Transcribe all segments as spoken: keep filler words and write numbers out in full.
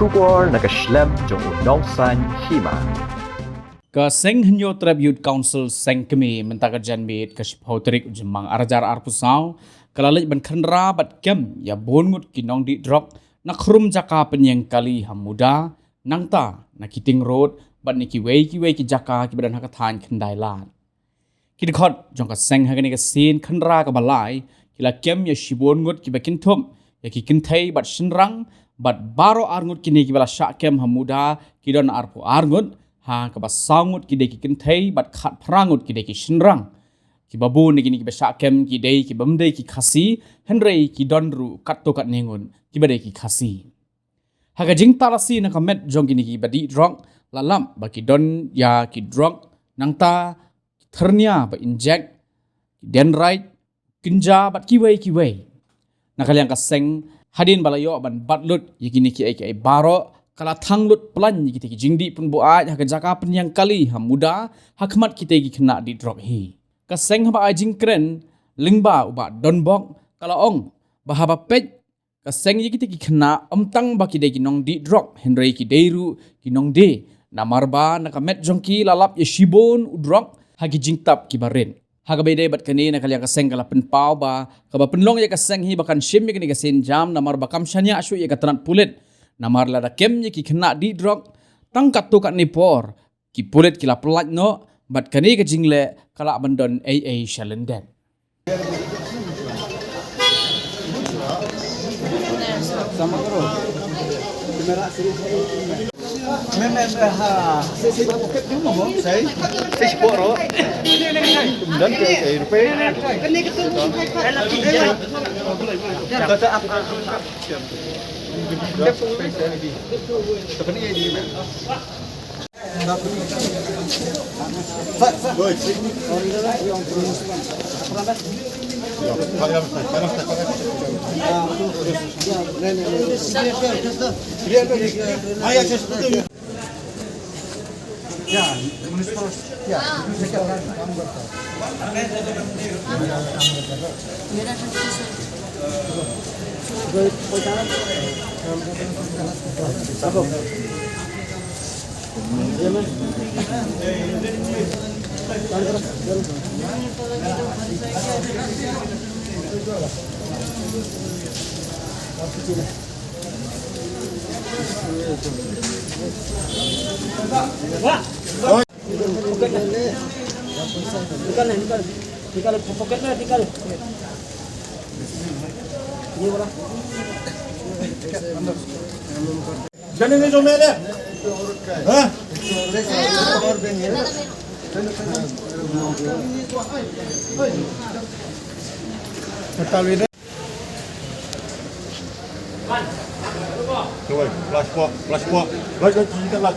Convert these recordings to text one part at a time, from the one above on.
Khubor na ka shlem jong u Nongsaiñ Hima. Ka Seng Hynñiewtrep Youth Council Seng Kmie mynta ka janmiet ka shiphew tarik u Jymmang ar hajar arphew saw ka la leit ban khynra bad kem ïa bun ngut ki nongdih drok na khrum jaka pynïeng kali ha Muda, nangta na Kiting Road bad na kiwei kiwei ki jaka kiba don ha ka thaiñ Khyndailad. Ki dkhot jong ka seng ha kane ka sien khynra kaba lai ki la kem ïa shibun ngut kiba kynthup ïa ki kynthei bad shynrang, bad baroh ar ngut kine kiba la shah kem ha Muda ki don arphew ar ngut, ha kaba saw ngut ki dei ki kynthei bad khatphra ngut ki dei ki shynrang. Kiba bun na kine kiba shah kem ki dei kibym dei ki Khasi, hynrei ki don ruh katto katne ngut kiba dei ki Khasi. Ha ka jingtalasi na ka met jong kine kiba dih drok, la lap ba ki don ïa ki drok, nangta ki thyrnia ba injek, ki dendrite, kynja bad kiwei kiwei. Na ka liang ka seng, hadien ba la ïoh ban bat lut ïa kine kiei kiei baroh, ka la thang lut plan ïa kita ki jingdih pynbuaid ha ka jaka pynïeng kali ha Muda, ha khmat kita ki khynnah dih drok hi. Ka seng haba ai jingkren lyngba u Bah Donbok, ka la ong ba haba peit ka seng ïa kita ki khynnah, ym tang ba ki dei ki nongdih drok, hynrei ki dei ruh ki nongdie. Namar ba na ka met jong ki la lap ïa shibun u drok ha ki jingtap kiba rit. Ha kaba ïadei bad kane, na ka liang ka seng ka la pynpaw ba kaba pynlong ïa ka seng hi ba kan shim ïa kane ka sienjam, namar ba kam shaniah shuh ïa ka tnat pulit. Namar lada kem ïa ki khynnah dih drok tang katto katne por, ki pulit ki la pyllait noh, bad kane ka jingleh ka lah ban don ei ei sha lyndet. Flash pok, flash pok. Laj, laj, laj, laj.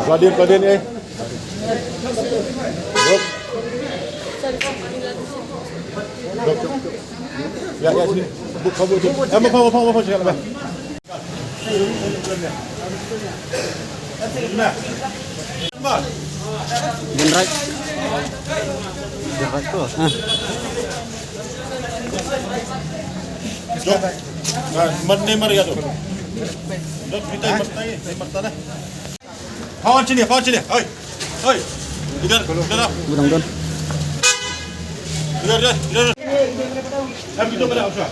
Pelan, pelan, eh. Drop. Drop. Ya, ya, sini. Bu-, bu-, bu-, bu-, eh, mau, mau, mau, mau, mau, mau. General. General tu. Ha. Jom. Ha, mat ni mari atu. Jom, kita mat ni, mat ni. Pawan sini, pawan sini. Hoi. Hoi. Idan, idan. Gudang don. Idan, idan, idan. Kami tu pada apa?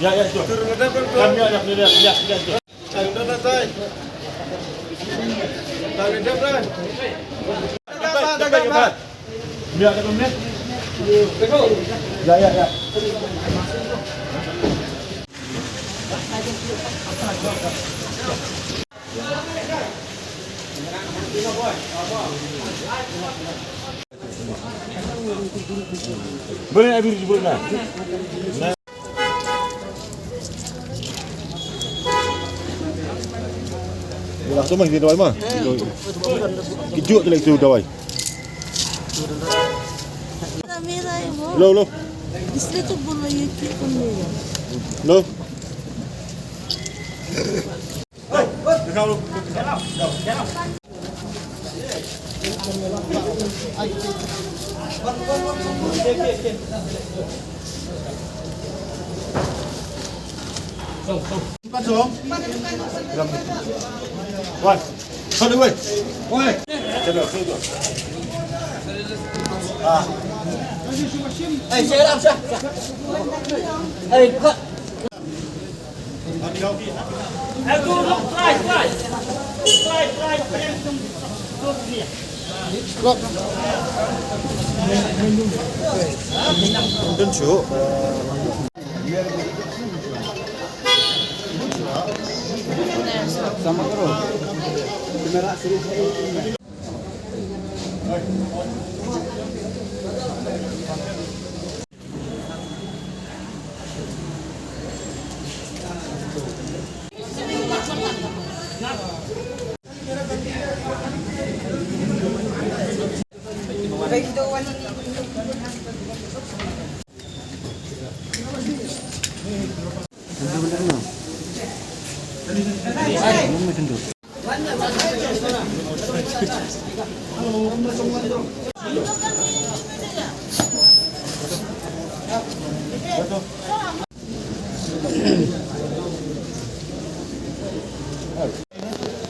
Ya, ya, itu. Kami ada, ya, ya, ya, itu. Ya, ya, ya. Boleh nak beri jemput nak? Boleh tu mah, kita dawai mah. Kejut tu lagi tu dawai. Hello, hello. Hello.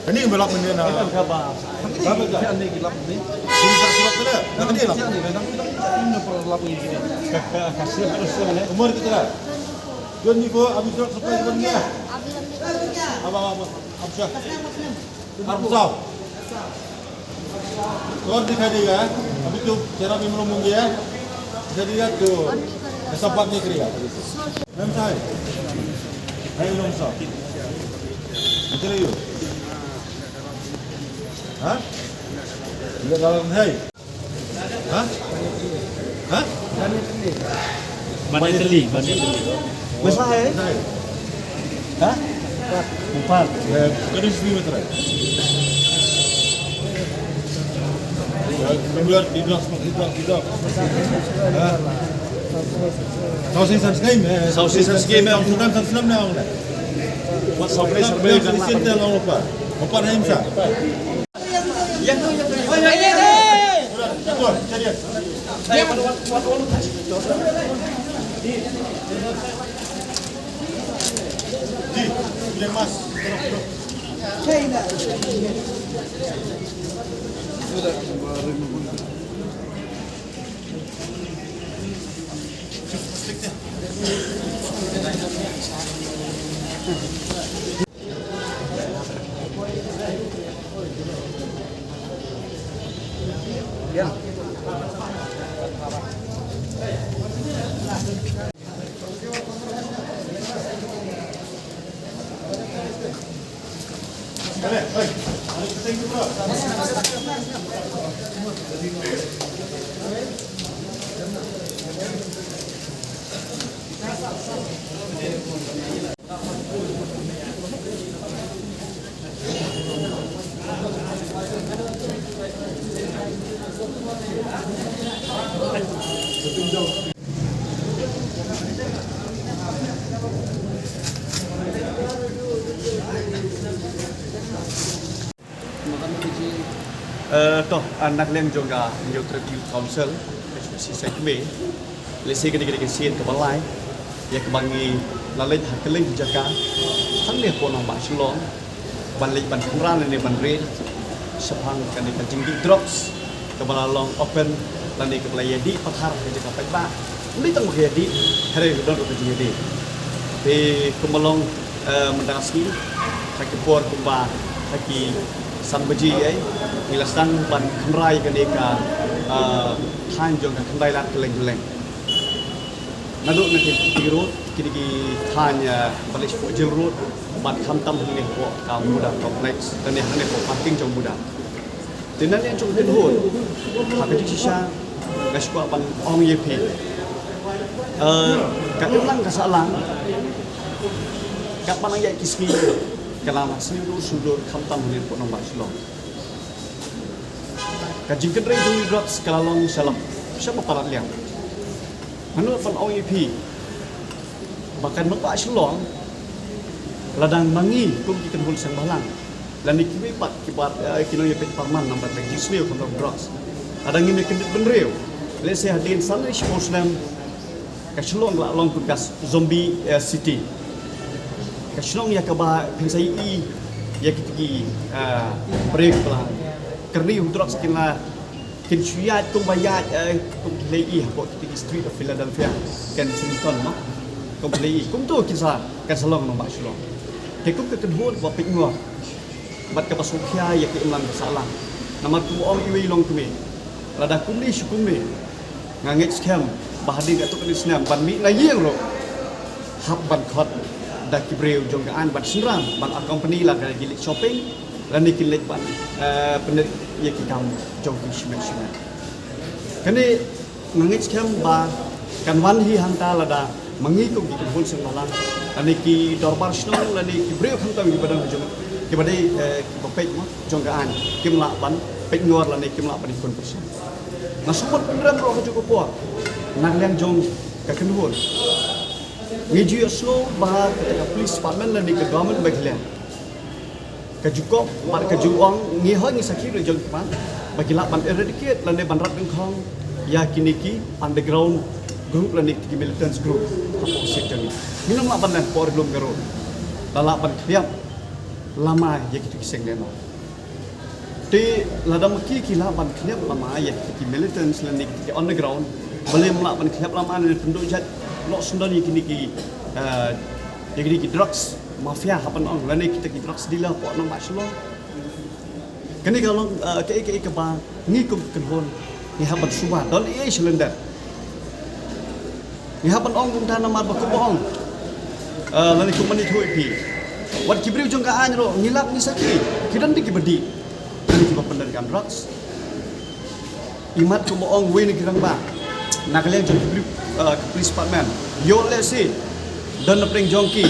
Kani ba lap mynne na. Kani ba lap mynne. Kani ba lap mynne. Umur kita. Don ni ko abis lap supply ko ni. Apa apa. Apa. Arphew saw. Kor dikhai diga, abhi tu chera bhi mlom hung gaya. Dikhai diga tu, aisa baat nahi karega. Ma'am sahib, hai mlom sahib. Chale yo. Ha? Ye dalam hai. Ha? Ha? Bane Tali, Bane Tali. Masa hai? Ha? Mupar. Eh, kadi sini meter. Keluar di blok, di blok, di blok. Ha? Saw sing san sngim, eh. Saw sing san sngim, eh. Saw sing san sngim na ong na. Wat saw sing san sngim na ong pa. Mupar hai msa. Eh, to, ah, na ka liang jong ka Hynñiewtrep Youth Council, H P C Saiñ Kmie. Lehse kane ka dei ka sien kaba lai ïa kaba ngi la leit ha kylleng ki jaka hangne hapoh nongbah Shillong, ban leit ban kynran lane ban ri shaphang kane ka jingdih drugs kaba la long open lane kaba la ïadih pathar ha ka jaka paidbah. Ym dei tang ba ka ïadih, hynrei ka don ruh ka jingïadih. Te kumba long, eh, mynta ka sngi, ha ki por kumba ha ki san baje ei, ngi la sdang ban kynrai kane ka, eh, thaiñ jong ka Khyndai Lad Kylleng Kylleng. Naduh na Kentucky Road, kine ki thaiñ, eh, ba leit shapoh Jail Road, bad khamtam hangne hapoh ka Muda Complex, lane hangne hapoh parking jong Muda. Te na liang jong ka kynhun, ha ka jingshisha nga sngewkwah ban ong ïa phi. Eh, ka imlang ka sahlang, katba nang ïaid ki sngi, ka la sngewdur sngewdur khamtam hangne hapoh nongbah Shillong. Ka jingkynrei jong ki drugs ka la long sha la, sha ba palat liang. Nga nud ban ong ïa phi ba ka nongbah Shillong la dang ma ngi kum ki kynhun seng bhalang. Lane kiwei pat ki bat, eh, ki nongïapeit parman namar ka jingsniew khamtam drugs. Lada ngim ïa kyndit bynriew, lehse hadien san ne shiphew snem ka Shillong ka la long kum ka zombie, eh, city. Ka shnong ïa kaba phin sa ïohi ïa kito ki, eh, briew kiba la kyrni u drugs, kin la kin shu ïaid kumba ïaid, eh, kum ki la ïohi hapoh kito ki street of Philadelphia, Kensington, mo. Kum ki la ïohi kumto kin sa, kan sa long nongbah Shillong. Te kum ka kynhun ba peit ngor bad kaba sngewkhia ïa ka imlang ka sahlang. Namar kumba ong iwei i longkmie, lada kumne shu kumne, nga ngeit skhem ba hadien katto katne snem ban mih na ïing ruh hap ban khot da ki briew jong ka aiñ ban synran, ban accompany la ka ki leit shopping lane ki leit ban, eh, pynleit ïa ki kam jong ki shimet shimet. Kane nga ngeit skhem ba kan wan hi hangta lada ma ngi kum ki kynhun seng bhalang lane ki dorbar shnong lane ki briew khamtam kiba dang jong, kiba dei, eh, kiba peit, mo, jong ka aiñ, kim lah ban peit ngor lane kim lah ban ïakhun pyrshah. Nga sngewbha pynrem ruh ha kajuh ka por na ka liang jong ka kynhun. Ngi ju ïohsngew ba kata ka police department lane ka government ba ki leh ka ju kop bad ka ju ong, ngi hoi ngi sakhi ruh jong ki khmat ba ki lah ban eradicate lane ban rat dyngkhong ïa kine ki underground group lane ki militants group hapoh state jong ngi. Ngim lah ban leh hapoh ri lum ka road, la lah ban khliap lama ïa kito ki seng lehnoh. Te lada ma ki ki lah ban khliap lama ïa kito ki militants lane kito ki underground, balei ym lah ban khliap lama ne pynduh jait noh syndon ïa kine ki, eh, ïa kine ki drugs mafia hap ban ong lane kita ki drugs dealer hapoh nongbah Shillong. Kane ka long, eh, kaei kaei kaba ngi kum ki kynhun ngi hap ban sumar, don ei ei sha lyndet. Ngi hap ban ong kumta namar ba kumba ong, eh, lane kumba ngi ïathuh ïa phi, wat ki briew jong ka aiñ ruh ngi lap ngi sakhi, ki don de kiba dih, don kiba pyndonkam drugs. Imat kumba ong uwei na ki rangbah na ka liang jong ki briew, eh, ka police department, ïoh lehse don na pdeng jong ki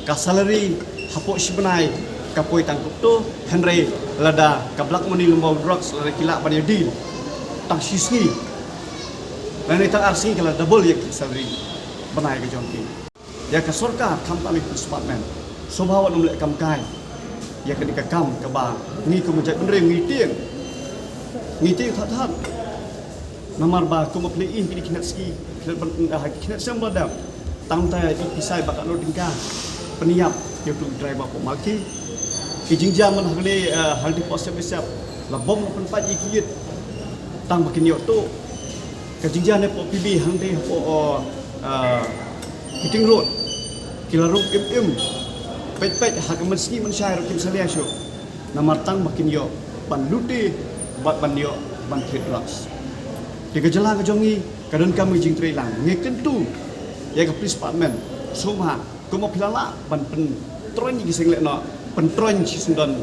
ka salary hapoh shi bnai ka poi tang kumto, hynrei lada ka black money lyngba u drugs lada ki lah ban ïa deal tang shi sngi lane tang ar sngi ka la double ïa ka salary bnai ka jong ki. Ïa ka sorkar khamtam ïa ka police department, sngewbha wat nym leh kam kai ïa kane ka kam kaba ngi kum ka jaitbynriew ngi tieng, ngi tieng thad thad. Namar ba kumba phi la ïohi kine ki khynnah sngi, khynnah ban, ah, khynnah snem ba la dep, tang mynta i Pisai bad ka Nongdingka pynïap ïa utu u driver hapoh Malki. Ki jingjia man hangne, ah, hangne hapoh Sep Sep, la bom la pynpait ïa ki ïit tang ba kin ïoh tuh. Ka jingjia ne hapoh P B hangne hapoh, ah, Kiting Road, ki la rung im im, peit peit ha ka mynsngi mynshai ruh kim salia shuh. Namar tang ba kin ïoh ban lute bad ban ïoh ban thied drugs. Te ka jylla ka jong ngi ka donkam ka jingtreilang. Ngi kyntu ïa ka police department, sngewbha kumba phi la lah ban pyntroiñ ïa ki seng lehnoh, pyntroiñ shisyndon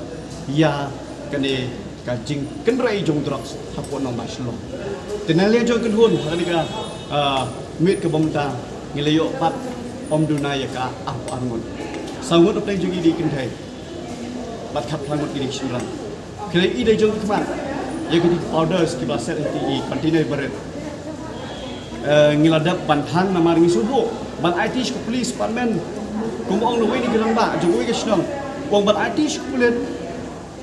ïa kane ka jingkynrei jong drugs hapoh nongbah Shillong. Te na liang jong ka kynhun ha kane ka, ah, miet kaba mynta ngi la ïoh bat ym duna ïa ka arphew ar ngut. Saw ngut na pdeng jong ngi dei ki kynthei bad khatphra ngut ki dei ki shynrang. Ki la ïohi da jong ki khmat ïa kine ki powders kiba la set ha ki container barit. Eh, ngi la dep ban thang namar ngi sngewthuh ban aiti sha ka police department. Kumba ong na uwei na ki rangbah jong uwei ka shnong, u ong ban aiti sha ka pulit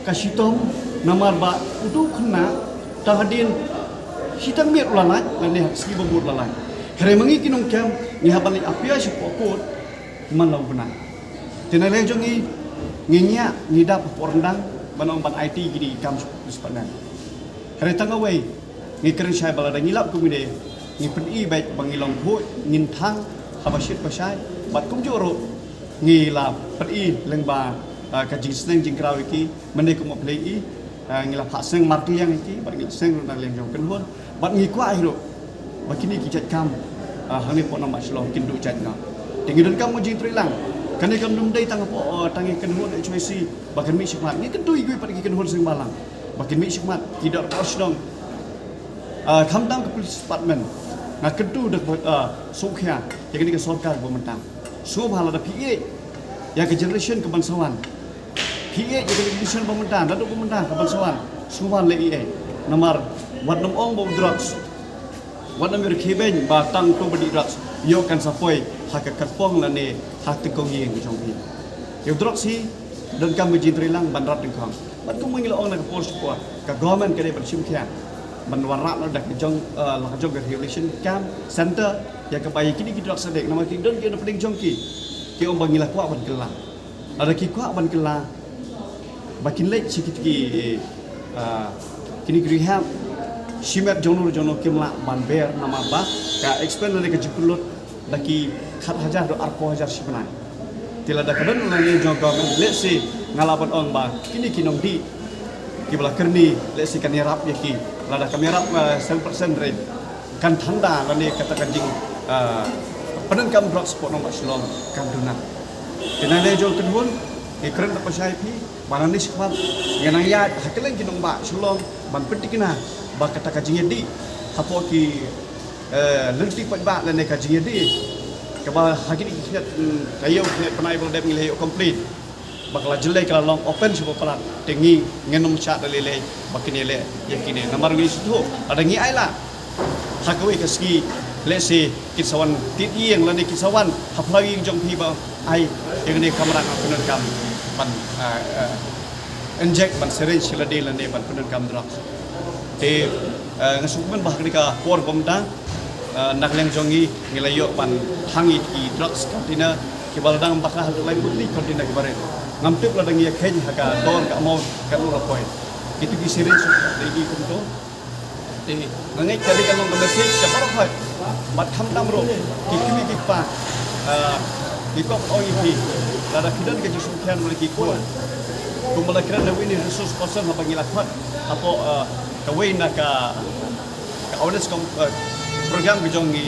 ka shitom namar ba utu u khynnah tang hadien shiteng miet u la lait lane ha ka sngi ba bud u la lait. Hynrei ma ngi ki nongkem ngi hap ban leit appear sha ka court man la u bnai. Te na liang jong ngi, ngi ngiah ngi dap hapoh ryndang ban ong ban aiti kine ki kam sha ka police department. Hynrei tang kawei, ngi kren shai ba lada ngi lap kumne, ngi pyni beit ba ngi long khuid, ngin thang haba shit ba shai, bad kumjuh ruh ngi la pyni lyngba, ah, ka jingsneng jingkraw ïa ki, mynne kumba phi la ïohi, ah, ngi la phah seng markylliang ïa ki bad ngi la seng ruh na liang jong ka kynhun. Bad ngi kwah hi ruh ba kine ki jait kam, ah, hangne hapoh nongbah Shillong kin duh jait noh. Te ngi donkam ka jingtreilang. Kane kam dum dei tang hapoh, ah, tang ïa ka kynhun H Y C ba kan mih shakhmat. Ngi kyntu ïa kiwei pat ki kynhun seng bhalang ba kin mih shakhmat, ki dorbar shnong, ah, khamtam ka police department. Nga kyntu da, ah, sngewkhia ïa kane ka sorkar ba mynta. Sngewbha lada phi ïeit ïa ka generation ka ban sa wan, phi ïeit ïa ka generation ba mynta, naduh ba mynta ka ban sa wan, sngewbha leh ïa, namar wat nym ong ba u drugs, wat nym ïa rkhie beiñ ba tang uto ba dih drugs ïoh kan sa poi ha ka kyrpong lane ha ka tyngkong ïing ka jong phi. Ïa u drugs hi Donkam ka jingtrei lang ban rat dyngkhong. Bad kumba ngi la ong na ka por shuwa, ka government ka dei ban shim khia ban wanrah noh da ka jong, eh, la ka jong ka rehabilitation camp center, ïa kaba ïa kine ki drug addict, namar ki don ki na pdeng jong ki. Ki ong ba ngi la kwah ban kylla. Lada ki kwah ban kylla, ba kin leit sha kito ki, ah, kine ki rehab. Shimet jong no jong no kim lah ban ber, namar ba ka expense lane ka jingpynlut da ki khat hajar haduh arphew hajar shi bnai. Te lada ka don lane jong ka government, let's say, nga lah ban ong ba kine ki nongdih kiba la kyrni, let's say, kan ïarap ïa ki. Lada kam ïarap, ah, seven percent rate, kan thang da lane kata ka jing, ah, pyndonkam drugs hapoh nongbah Shillong kan duna. Te na lade jong ka kynhun, ngi kren da pashai phi, ba nangne shakhmat, ngi nang ïaid ha kylleng ki nongbah Shillong ban pynthikna ba kata ka jingïadih hapoh ki, eh, lynti paidbah lane ka jingïadih kaba ha kine ki khyndiat, mm, taïew khyndiat bnai ba la dep ngi la ïoh complain ba ka la jyllei ka la long open sha ba palat. Te ngi ngin ym shah da lei lei ba kin ïaleh ïa kine, namar ngi sngewthuh lada ngi ai lad ha kawei ka sngi, let's say, kin sa wan tied ïing lane kin sa wan ha phyllaw ïing jong phi ba ai ïa kane ka kamra, nga pyndonkam ban, ah, ah, inject, ban syringe sha lade lane ban pyndonkam drug. Te, ah, nga sngewkmen ba ha kane ka por ba mynta, ah, na ka liang jong ngi, ngi la ïoh ban thang ïa ki drugs container kiba la dang bakla haduh laiphew tylli ki container kiba rit. Ngam tip lada ngi ïa kheiñ ha ka dor ka amount katno la poi. Kito ki syringe dei ki kumto. Te nga ngeit ka dei ka long ka message sha baroh hi. Bad khamtam ruh ki kmie ki kpa, ah, ngi kwah ban ong ïa phi, lada phi don ka jingsngewkhia na ki khun, kumba la kren na uwei u resource person haba ngi la khot hapoh, ah, kawei na ka, ka awareness com-, ah, program ka jong ngi,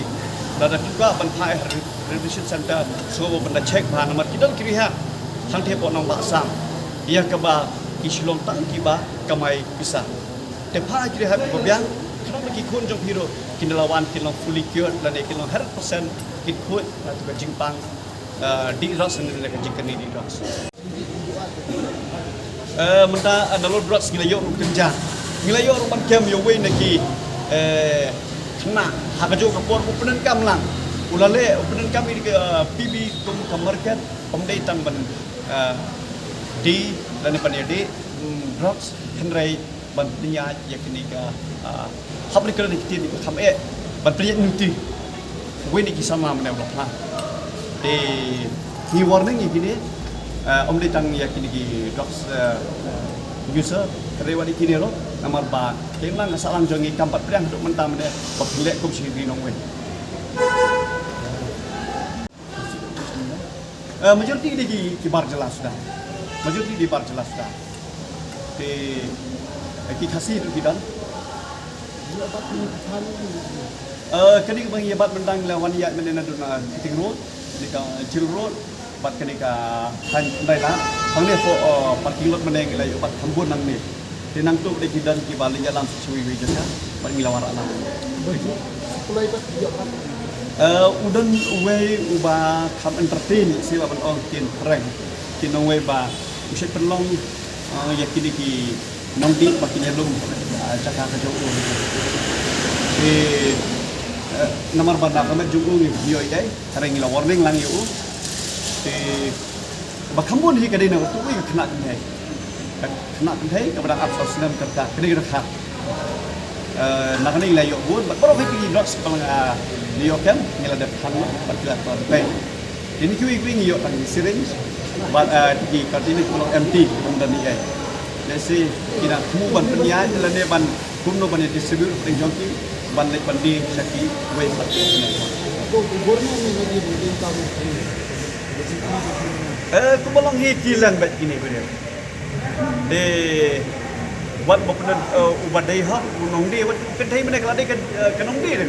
lada phi kwah ban phai ha re-, rehabilitation center, sngewbha ban da check bha, namar ki don ki rehab hangtei hapoh nongbah Assam, ïa kaba ki shu long tang kiba kamai pisa. Te phai ki rehab kiba biang, khnang ba ki khun jong phi ruh kin da la wan kin long fully cured lane kin long hundred percent, kin khuid na kata ka jingpang, eh, dih drugs lane ka jingkyrni dih drugs. Eh, mynta, eh, nalor drugs ngi la ïoh ruh kynja. Ngi la ïoh ruh ban kem ïa uwei na ki, eh, khynnah ha kajuh ka por u pyndonkam lang. U la leh u pyndonkam ïa ka, eh, P B kum ka market, ym dei tang ban, eh, die lane ban ïadie, mm, drugs, hynrei ban pynïaid ïa kane ka, ah, hap leh kane ka ktien ba kham eh, ban pynïaid nuti. Uwei na ki samla mynne u la phla. Te ngi warning ïa kine, ah, ym dei tang ïa kine ki drugs, ah, user, hynrei wat ïa kine ruh, namar ba ka imlang ka sahlang jong ngi kam pat pdiang haduh mynta mynne ba phin leh kum shi nongwei. Eh, majority ki dei ki, ki bar jylla suda. Majority ki dei bar jylla suda. Te, eh, ki Khasi ruh ki don. Eh, ka dei kaba ngi ïa bat mynta ngi la wan ïaid mynne naduh na Kiting Road, kane ka Jail Road, bad kane ka Thaiñ Khyndai Lad. Hangne hapoh, eh, parking lot mynne ngi la ïoh bat kham bun nangne. Te nangta dei ki don kiba leit ïalam sa sha iwei iwei jaka bad ngi la wanrah lang. Eh, u don uwei uba kham entertain, shisha ban ong kin prank. Kin ong uwei ba u shait pynlong, eh, ïa kine ki nongdih ba kin ïalum, eh, jaka ka jong u. Te, eh, namar ba na ka met jong u ngi ïoh ïa u, hynrei ngi la warning lang ïa u. Te ba kham bun hi ka dei na utu uwei ka khynnah kynthei. Ka khynnah kynthei kaba dang arphew snem ka rta, ka dei ka dkhar. Eh, na kane ngi la ïoh bun bad baroh hi ki drugs kiba nga la ïoh kem ngi la dep than bad ki la khlad pei. Te na kiwei kiwei ngi ïoh tang ki syringe bad, eh, ki container kiba long empty, ym don ei ei. Lehse ki nang thmu ban pynïaid lane ban kumno ban ïa distribute hapdeng jong ki ban leit ban die sha kiwei pat. Eh, kumba long hi ki len bad kine bad. Te wat ba pyndonkam, eh, uba dei hok u nongdie, wat kynthei mynne ka la dei ka, eh, ka nongdie de.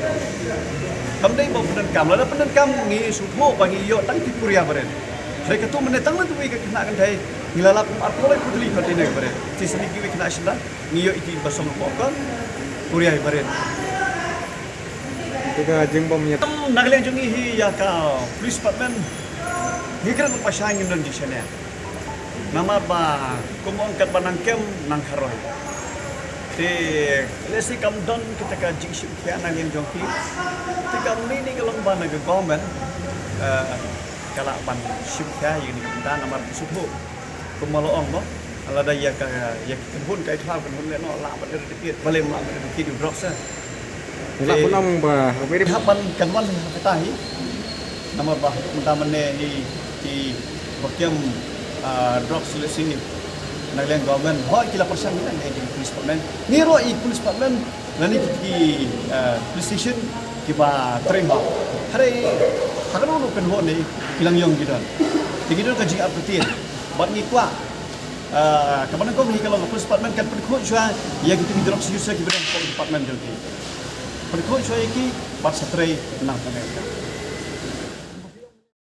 Kam dei ba pyndonkam, lada pyndonkam ngi sngewthuh ba ngi ïoh tang ki kuria bad. Hynrei katu mynne tang na tu ka khynnah kynthei ngi la lap kum arphew lai phew tylli container bad. Te shisha kiwei khynnah shynrang ngi ïoh iti ba song hapoh ka kuria bad. Te ka jingbam ïa. Tam na ka liang jong ngi hi ïa ka police department. Ngi kren ba shai ngin don jingshaniah. Namar ba kum ong katba nang kem nang kharoi. Te lehse kam don kita ka jingshim khia na liang jong ki. Te ka mini ka long ba na ka government, eh, ka lah ban shim khia ïa kane ka bynta namar ka sngewthuh. Kumba la ong ba lada ïa ka, ïa ki kynhun ka ïa ki kynhun lehnoh lah ban eradicate, balei lah ban eradicate ïa u drugs eh. Lah pun ong ba ha ka Hap ban kan wan ha kita hi. Namar ba mynta mynne hi ki ba kem, ah, drugs lehse na liang government, hooid ki la pyrshang hi na liang ki police department. Ngi ruh i police department lane ki, ki, ah, police station kiba trei hok. Hynrei ha kano kano pynhun ne ki la ïong ki don. Te ki don ka jingap ktien. Bad ngi kwah, ah, kaba nyngkong hi ka long ka police department kan pynkhuid shuwa ïa kito ki drugs user kiba don ha department jong ki. Pynkhuid shuwa ïa ki bad sa trei nangta.